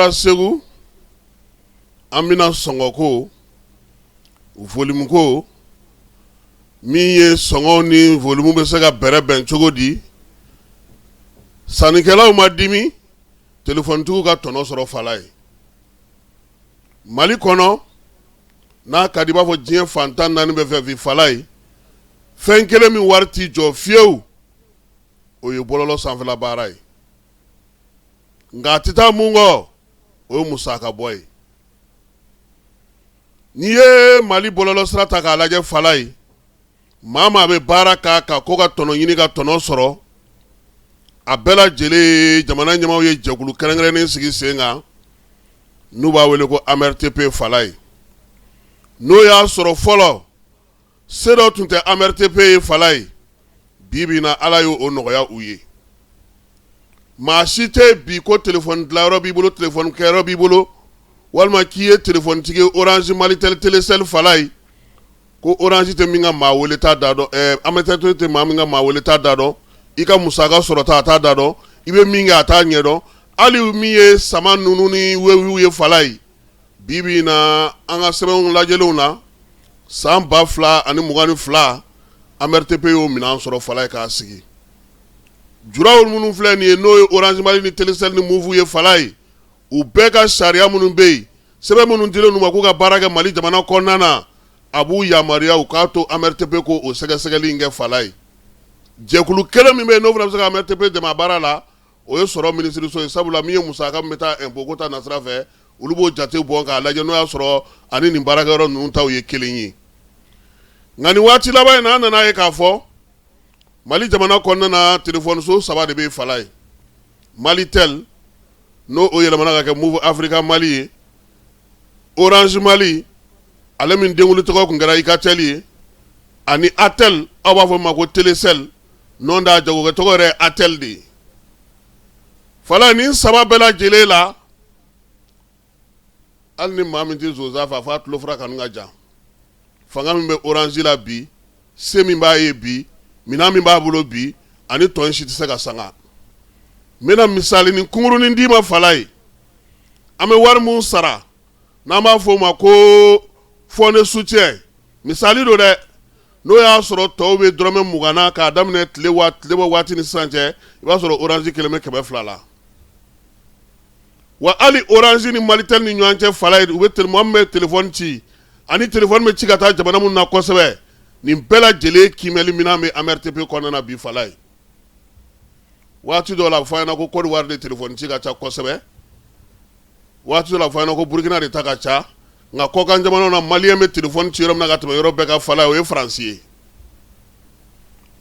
Segu, an bɛna sɔngɔko, volume ko, min ye sɔngɔ ni volume bɛ se ka bɛrɛ bɛn cogo di, sannikɛlaw ma dimi, telefonitigiw ka tɔnɔ sɔrɔ fala ye Mali kɔnɔ, n'a ka di i b'a fɔ diɲɛ fan 14 bɛɛ fɛ bi fala ye, fɛn kelen min wari t'i jɔ fiyewu, o ye bɔlɔlɔ sanfɛla baara ye. Nka a tɛ taa mun kɔ, o ye musaka bɔ ye. N'i ye Mali bɔlɔlɔ sira ta k'a lajɛ fala ye, maa maa bɛ baara k'a kan ko ka tɔnɔ ɲini ka tɔnɔ sɔrɔ, a bɛɛ lajɛlen jamana ɲɛmaaw ye jɛkulu kɛrɛnkɛrɛnnen sigi sen kan n'u b'a wele ko AMRTP fala ye. N'o y'a sɔrɔ fɔlɔ se dɔ tun tɛ AMRTP ye fala ye, bi bi na Ala y'o nɔgɔya u ye. Maa si tɛ bi ko telefɔni dilanyɔrɔ b'i bolo, telefɔni kɛyɔrɔ b'i bolo, walima k'i ye telefɔnitigi ye Orange, Malitel, Telecel fala ye, ko Orange tɛ min ka maa weleta da dɔn, AMRTP tɛ maa min ka maa weleta da dɔn, i ka musaka sɔrɔta a t'a da dɔn, i bɛ min kɛ a t'a ɲɛ dɔn, hali min ye sama ninnu ni Wave ye fala ye. Bi bi na an ka sɛbɛnw lajɛlenw na, san 2022 AMRTP y'o minɛn sɔrɔ fala ye k'a sigi. Juraw minnu filɛ nin ye, n'o ye Orange Mali ni Telecel ni Moov ye fala ye, u bɛɛ ka sariya minnu bɛ yen, sɛbɛn minnu dilen u ma k'u ka baara kɛ Mali jamana kɔnɔna na, a b'u yamaruya u k'a to AMRTP ko o sɛgɛsɛgɛli in kɛ fala ye. Jɛkulu kelen min bɛ yen, n'o fana bɛ se ka AMRTP dɛmɛ a baara la, o ye sɔrɔ minisiriso ye, sabula min ye musaka min bɛ taa impôt ko ta nasira fɛ, olu b'o jate bɔ k'a lajɛ n'o y'a sɔrɔ ani nin baarakɛyɔrɔ ninnu taw ye kelen ye. Nka nin waati laban in na, an nana ye k'a fɔ Mali jamana kɔnɔna na, telefɔniso saba de bɛ fala ye. Malitel, n'o o yɛlɛmana ka kɛ Moov Africa Mali ye, Orange Mali, ale min denwuli tɔgɔ tun kɛra Ikatel ye, ani Atel, aw b'a fɔ min ma ko Telecel, n'o tɛ a jagokɛ tɔgɔ yɛrɛ ye Atel de ye. Fala nin saba bɛɛ lajɛlen la, hali ni maa min tɛ sonsan fɛ, a fɔ a tulo fura kanu ka jan. Fanga min bɛ Orange la bi, se min b'a ye bi, minɛn min b'a bolo bi, ani tɔ in si tɛ se ka sanga. N bɛna misali ni kunkurunin d'i ma fala ye. An bɛ wari min sara, n'an b'a fɔ o ma ko fonds de soutien, misali don dɛ, n'o y'a sɔrɔ tɔw bɛ dɔrɔmɛ 20 na k'a daminɛ tile bɔ waati ni sisan cɛ, i b'a sɔrɔ Orange kelen bɛ 200 la. Wa hali Orange ni Malitel ni ɲɔgɔn cɛ fala ye, u bɛ mɔgɔ min bɛ telefɔni ci ani telefɔni bɛ ci ka taa jamana minnu na kosɛbɛ, nin bɛɛ lajɛlen kiimɛli minɛn bɛ AMRTP kɔnɔna na bi fala ye. Waati dɔw la a bɛ fɔ an ɲɛna ko Côte d'Ivoire de telefɔni ci ka ca kosɛbɛ, waati dɔw la a bɛ fɔ an ɲɛna ko Burukina de ta ka ca, nka kɔkan jamanaw na maliyɛn bɛ telefɔni ci yɔrɔ min na ka tɛmɛ yɔrɔ bɛɛ kan fala ye, o ye Faransi ye.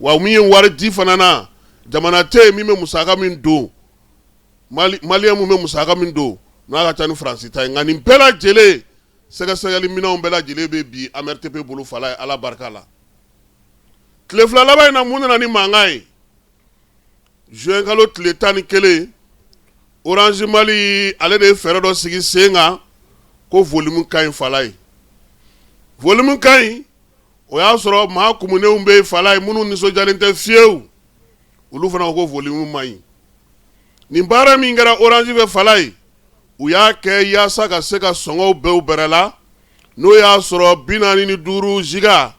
Wa min ye wari di fana na, jamana tɛ yen min bɛ musaka min don, maliyɛn min bɛ musaka min don n'a ka ca ni Faransi ta ye. Nka nin bɛɛ lajɛlen sɛgɛsɛgɛli minɛnw bɛɛ lajɛlen bɛ bi AMRTP bolo fala ye, Ala barika la. Tile fila laban in na, mun nana ni mankan ye? Juin kalo tile 11, Orange Mali ale de ye fɛɛrɛ dɔ sigi sen kan ko volume ka ɲi fala ye. Volume ka ɲi, o y'a sɔrɔ maa kumunenw bɛ fala ye minnu nisɔndiyalen tɛ fiyewu, olu fana ko volume man ɲi. Nin baara min kɛra Orange fɛ fala ye, u y'a kɛ yaasa ka se ka sɔngɔw bɛɛ bɛrɛ la. N'o y'a sɔrɔ 45 giga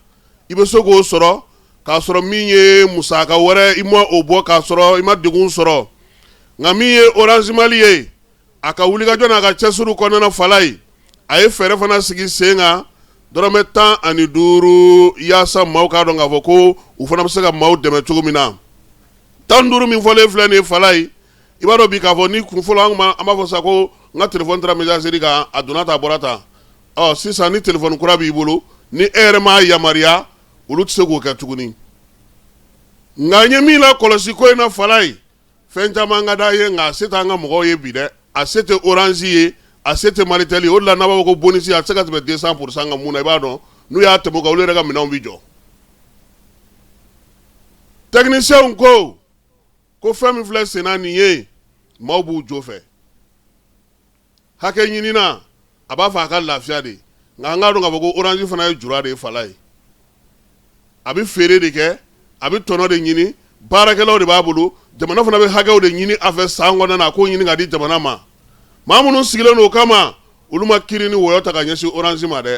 i bɛ se k'o sɔrɔ k'a sɔrɔ min ye musaka wɛrɛ i ma o bɔ, k'a sɔrɔ i ma degun sɔrɔ. Nka min ye Orange Mali ye, a ka wulikajɔ n'a ka cɛsiriw kɔnɔna fala ye, a ye fɛɛrɛ fana sigi sen kan dɔrɔmɛ 15 yaasa maaw k'a dɔn k'a fɔ ko u fana bɛ se ka maaw dɛmɛ cogo min na. 15 min fɔlen filɛ nin ye fala ye, i b'a dɔn bi k'a fɔ ni kun fɔlɔ an b'a fɔ sa ko n ka telefɔni taara messagerie kan, a donna tan, a bɔra tan. Ɔ sisan ni telefɔni kura b'i bolo, ni e yɛrɛ m'a yamaruya, olu tɛ se k'o kɛ tuguni. Nka n ye min lakɔlɔsi ko in na fala ye, fɛn caman ka d'an ye, nka a se t'an ka mɔgɔw ye bi dɛ. A se tɛ Orange ye, a se tɛ Malitel ye. O de la n'a b'a fɔ ko bonus, a tɛ se ka tɛmɛ 200% kan. Mun na? I b'a dɔn n'u y'a tɛmɛ o kan, olu yɛrɛ ka minɛnw bɛ jɔ. Techniciens ko fɛn min filɛ senna nin ye, maaw b'u jo fɛ. Hakɛ ɲinina, a b'a fɔ a ka lafiya de. Nka an k'a dɔn k'a fɔ ko Orange fana ye jura de ye fala ye. A bɛ feere de kɛ, a bɛ tɔnɔ de ɲini, baarakɛlaw de b'a bolo, jamana fana bɛ hakɛw de ɲini a fɛ san kɔnɔna na, a k'o ɲini ka di jamana ma. Maa minnu sigilen don o kama, olu ma kiri ni wɔyɔ ta ka ɲɛsin Orange ma dɛ.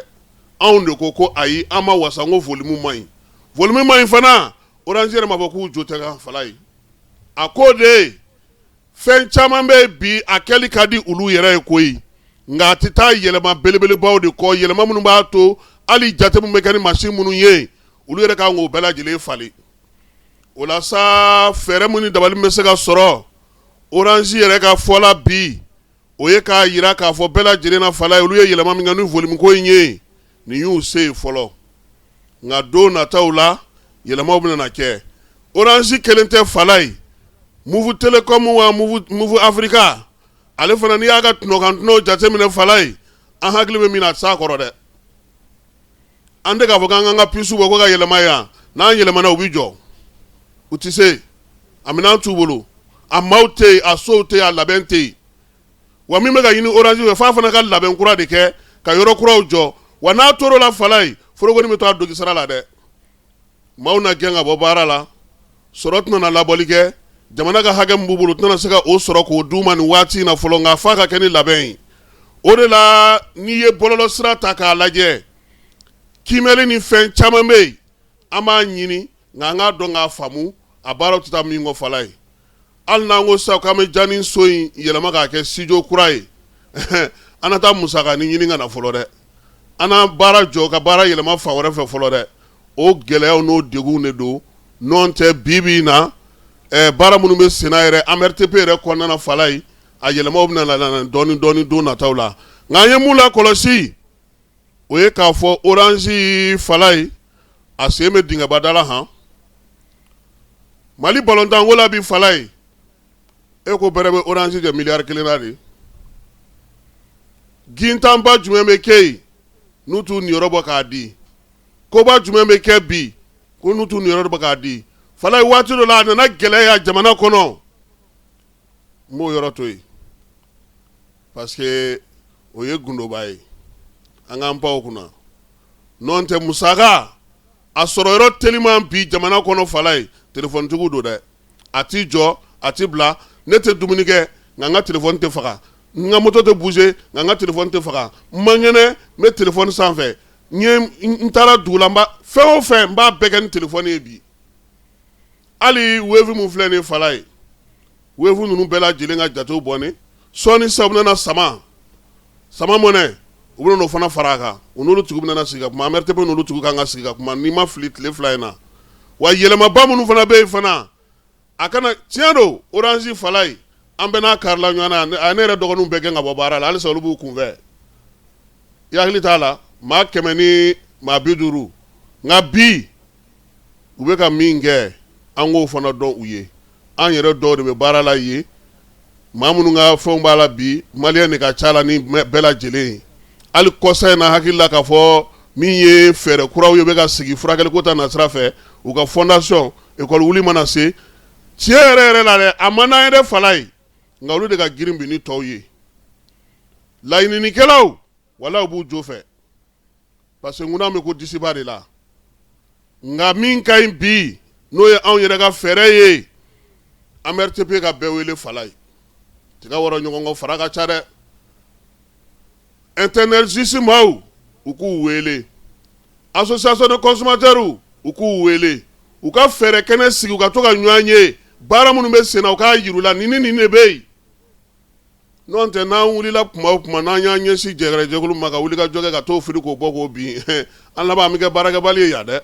Anw de ko ko ayi, an ma wasa, ko volume man ɲi, volume man ɲi fana. Orange yɛrɛ m'a fɔ k'u jo tɛ kan Falaye. A ko de fɛn caman bɛ yen bi, a kɛli ka di olu yɛrɛ ye koyi, nka a tɛ taa yɛlɛma belebelebaw de kɔ, yɛlɛma minnu b'a to hali jate min bɛ kɛ ni mansin minnu ye, olu yɛrɛ kan k'o bɛɛ lajɛlen falen. O la sa, fɛɛrɛ min ni dabali min bɛ se ka sɔrɔ, Orange yɛrɛ ka fɔ la bi, o ye k'a jira k'a fɔ bɛɛ lajɛlen na Falaye, olu ye yɛlɛma min kɛ ni volume ko in ye, nin y'u se ye fɔlɔ, nka don nataw la yɛlɛmaw bɛna na kɛ. Orange kelen tɛ Falaye, Moov Telecom wa Moov Africa, ale fana, n'i y'a ka tɔnɔkan jateminɛ Falaye, an hakili bɛ min na, a tɛ s'a kɔrɔ dɛ. An tɛ k'a fɔ k'an ka puce bɔ ko ka yɛlɛma yan. N'an yɛlɛmana, u bɛ jɔ, u tɛ se. A minɛn t'u bolo, a maaw tɛ yen, a sow tɛ yen, a labɛn tɛ yen. Wa min bɛ ka ɲini Orange fɛ, f'a fana ka labɛn kura de kɛ ka yɔrɔ kuraw jɔ. Wa n'a tor'o la Falaye, forokoni bɛ to a dogi sara la dɛ. Maaw na gɛn ka bɔ baara la, sɔrɔ tɛna na labɔli kɛ. Jamana ka hakɛ min b'u bolo, tɛna se ka o sɔrɔ k'o d'u ma nin waati in na fɔlɔ, nka f'a ka kɛ ni labɛn ye. O de la, n'i ye bɔlɔlɔ sira ta k'a lajɛ, kiimɛli ni fɛn caman bɛ yen, an b'a ɲini, nka an k'a dɔn k'a faamu, a baaraw tɛ taa min kɔ Falaye. Hali n'an ko sisan k'an bɛ Jani so in yɛlɛma k'a kɛ studio kura ye, an na taa musakanin ɲini ka na fɔlɔ dɛ. An na baara jɔ ka baara yɛlɛma fan wɛrɛ fɛ fɔlɔ dɛ. O gɛlɛyaw n'o degunw de don. N'o tɛ, bi bi in na, baara minnu bɛ senna yɛrɛ AMRTP yɛrɛ kɔnɔna na Falaye, a yɛlɛmaw bɛna na dɔɔnin dɔɔnin don nataw la. Nka an ye mun lakɔlɔsi, o ye k'a fɔ Orange Falaye, a sen bɛ dingɛba da la han. Mali balontanko la bi Falaye, e ko bɛrɛ bɛ Orange jɛ miliyari 1 na de. Gintanba jumɛn bɛ kɛ yen n'u t'u niyɔrɔ bɔ k'a di? Koba jumɛn bɛ kɛ bi ko n'u t'u niyɔrɔ bɔ k'a di Falaye? Waati dɔ la, a nana gɛlɛya jamana kɔnɔ. N b'o yɔrɔ to yen parce que o ye gundoba ye, an k'an pan o kunna. N'o tɛ, musaka a sɔrɔ yɔrɔ teliman bi jamana kɔnɔ Falaye, telefɔnitigiw don dɛ. A t'i jɔ, a t'i bila. Ne tɛ dumuni kɛ, nka n ka telefɔni tɛ faga. N ka moto tɛ bouger, nka n ka telefɔni tɛ faga. N man kɛnɛ, n bɛ telefɔni sanfɛ. N ye n taara dugu la, n b'a fɛn o fɛn, n b'a bɛɛ kɛ ni telefɔni ye bi. Hali Wave min filɛ nin Falaye, Wave ninnu bɛɛ lajɛlen ka jatew bɔnnen sɔɔni sisan, u bɛna sama sama mɔnɛ, u bɛna o fana fara a kan. U n'olu tigiw bɛna sigi ka kuma. AMRTP n'olu tigiw kan ka sigi ka kuma, n'i ma fili, tile 2 in na. Wa yɛlɛmaba minnu fana bɛ yen fana, a kana tiɲɛ don Orange Falaye, an bɛɛ n'a karila ɲɔgɔn na. A ne yɛrɛ dɔgɔninw bɛɛ gɛn ka bɔ baara la, halisa olu b'u kunfɛ. I hakili t'a la, maa 150. Nka bi, u bɛ ka min kɛ, an k'o fana dɔn u ye. An yɛrɛ dɔw de bɛ baara la yen, maa minnu ka fɛnw b'a la bi, maliyɛn de ka ca la ni bɛɛ lajɛlen ye. Hali kɔsa in na, hakili la k'a fɔ min ye fɛɛrɛ kuraw ye bɛ ka sigi furakɛliko ta nasira fɛ, u ka fondation école wuli mana se, tiɲɛ yɛrɛ yɛrɛ la dɛ, a man d'an ye dɛ Falaye, nka olu de ka girin bi ni tɔw ye. Laɲininikɛlaw wala u b'u jo fɛ parce que ŋuna bɛ ko disiba de la. Nka min ka ɲi bi, n'o ye anw yɛrɛ ka fɛɛrɛ ye, AMRTP ka bɛɛ wele Falaye, tiga wɔrɔ ɲɔgɔn kɔ, fara ka ca dɛ. Intenergiste maaw, u k'u wele. Association de consommateurs, u k'u wele, u ka fɛɛrɛ kɛnɛ sigi, u ka to ka ɲɔgɔn ye. Baara minnu bɛ sen na, u k'a yir'u la, nin ni nin de bɛ yen. N'o tɛ, n'an wulila kuma o kuma, n'an y'an ɲɛsin jɛgɛjɛkulu ma ka wuli ka jɔ kɛ ka t'o fili k'o bɔ k'o bin, an laban an bɛ kɛ baarakɛbali ye yan dɛ.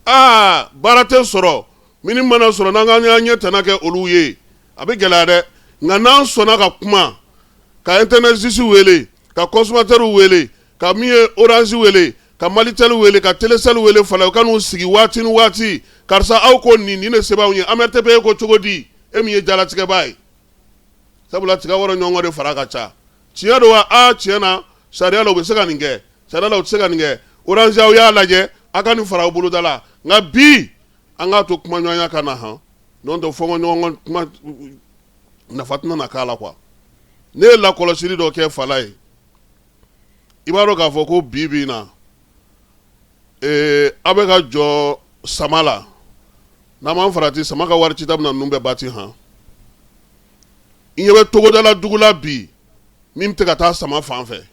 Aa, baara tɛ sɔrɔ. Min mana sɔrɔ, n'an k'an y'an ɲɛ tana kɛ olu ye, a bɛ gɛlɛya dɛ. Nka n'an sɔnna ka kuma, ka Intenergiste wele, ka consommateur wele, ka min ye Orange wele, ka Malitel wele, ka Telecel wele fana, u ka n'u sigi waati ni waati: karisa, aw ko nin, nin de se b'anw ye. AMRTP ko cogo di, e min ye jalatigɛbaa ye? Sabula tiga wɔrɔ ɲɔgɔn de fara ka ca. Tiɲɛ don wa? Aa, tiɲɛ na, sariya la u bɛ se ka nin kɛ, sariya la u tɛ se ka nin kɛ. Orange, aw y'a lajɛ, a ka nin fara aw boloda la. Nka bi, an k'a to kumaɲɔgɔnya ka na han. N'o tɛ, fɔnkɔ ɲɔgɔn kuma nafa tɛna na k'a la quoi. Ne ye lakɔlɔsili dɔ kɛ Falaye, i b'a dɔn k'a fɔ ko bi bi in na, aw bɛ ka jɔ sama la. N'an m'an farati, sama ka wari cita bɛna ninnu bɛɛ bati han. I ɲɛ bɛ togodala dugu la bi. Min tɛ ka taa sama fan fɛ.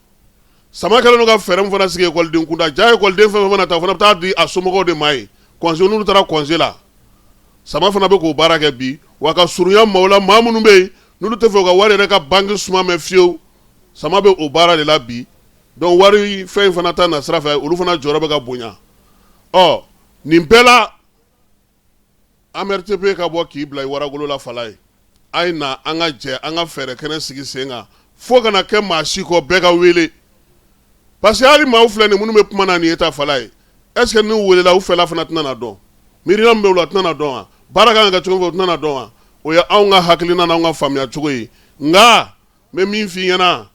Sama kɛlen don ka fɛɛrɛ min fana sigi ekɔliden kunda, ja ekɔliden fɛn fɛn mana taa, o fana bɛ taa di a somɔgɔw de ma yen congé, n'olu taara congé la. Sama fana bɛ k'o baara kɛ bi, wa ka surunya maaw la, maa minnu bɛ yen n'olu tɛ fɛ u ka wari yɛrɛ ka banque suma mɛn fiyewu, sama bɛ o baara de la bi. Donc wari fɛn in fana ta na sira fɛ, olu fana jɔyɔrɔ bɛ ka bonya. Ɔ nin bɛɛ la, AMRTP ka bɔ k'i bila i waragolo la Falaye, a ye na an ka jɛ an ka fɛɛrɛ kɛnɛ sigi sen kan, fo kana kɛ maa si kɔ, bɛɛ ka wele, parce que hali maaw filɛ nin minnu bɛ kuma na nin ye ta Falaye, est ce que n'u welela, u fɛla fana tɛna na dɔn? Miirina min bɛ u la, tɛna na dɔn wa? Baara kan ka kɛ cogo min, o tɛna na dɔn wa? O ye anw ka hakilina n'anw ka faamuya cogo ye. Nka n bɛ min f'i ɲɛna,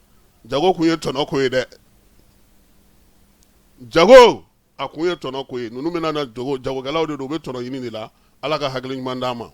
jago kun ye tɔnɔ ko ye dɛ. Jago a kun ye tɔnɔ ko ye. Ninnu bɛna na jagokɛlaw de don, u bɛ tɔnɔ ɲini de la. Ala ka hakili ɲuman d'an ma.